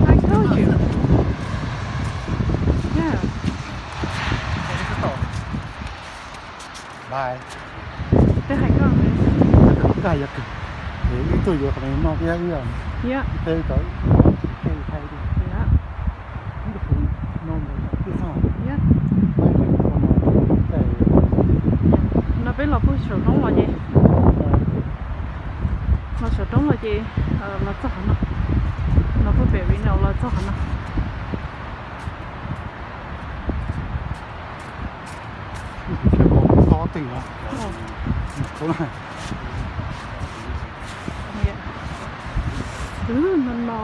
I told you. Yeah. Bye. Twb hais koj. Koj hais yog kawg. Ib tug yuav qhov no thiab ib yam. Yep. Yep. No peb los puag saum roob los ces, los saum roob los ces, los txog qhov no. Los puag pem Reno los txog qhov no. Tus tsheb ko tob tiag no. No no.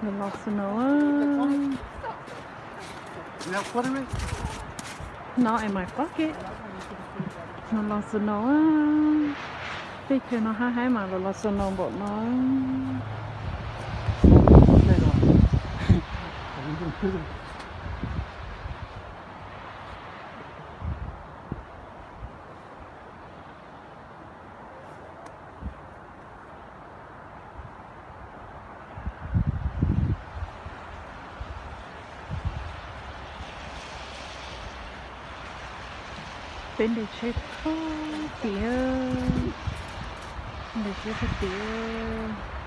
Nws los snow. Not in my pocket. Nws los snow. Teb chaws no hab haib mas los los snow npaum no. Peb nres tsheb puag tiag, nres tsheb puag tiag.